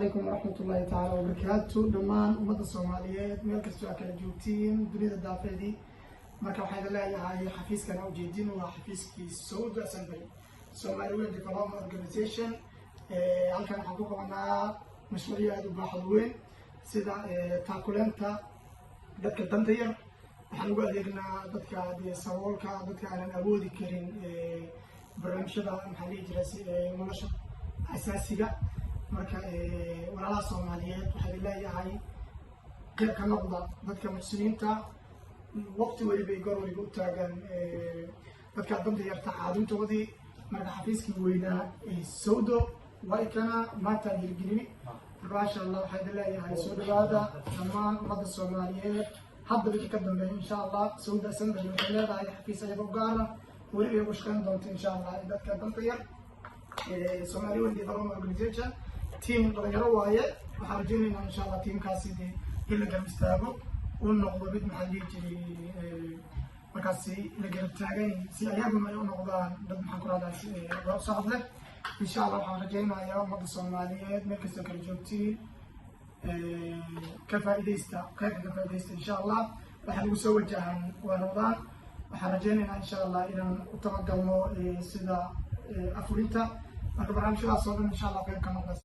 Calaykum waraxmatullaahi tacaala wabarakaatu. Dhammaan ummadda Soomaaliyeed meel kastoo aa kala joogtiin dunida daafeedii, marka waxaa idin leeyahay xafiiskan aa ujeedin waa xafiiskii Sowdo Assembly, Somali Weyn Development Organization. Halkan waxaan ku qabanaa mashruucyo aada u baaxad weyn, sida taakuleenta dadka danta yar. Waxaan ugu adeegnaa dadka dee saboolka, dadka aanan awoodi karin barnaamijyada, maxaa dhihi jira, nolosha asaasiga. Marka walaalaha Soomaaliyeed waxaa idin leeyahay qayb ka noqda dadka muxsiniinta, waqti weliba iyo goor weliba u taagan dadka danta yarta caawintoodii. Marka xafiiskii weynaa ee Sowdo waa ikana maantaan hirgelini. Marka maasha Allah, waxaa idin leeyahay soo dhawaada dhammaan ummadda Soomaaliyeed. Hadda wixii ka dambeeya, insha Allah, Sowdo Assembly waxay leedahay xafiis ayaga u gaara, weliba ay ugu shaqeyn doonto, insha Allah, dadka danta yar. Somali Weyn Development Organization team dhalinyaro waaye. Waxaan rajeynaynaa, insha Allah, teamkaasi dee in la garab istaago, uu noqdo mid, maxaa dhihi jiray, markaasi la garab taagan, si ayaguna ay u noqdaan dad, maxaan ku rahdaa, socod leh. Insha Allah, waxaan rajeynayaa ummadda Soomaaliyeed meel kastoo kala joogtiin, ka faa'iidaysta, qaybka ka faa'iidaysta. Insha Allah, waxaa lagu soo wajahan waa Ramadaan. Waxaan rajeynaynaa, insha Allah, inaan u tabagalno sida afurinta. Marka barnaamijyadaas oo dhan, insha Allah, qayb ka noqda.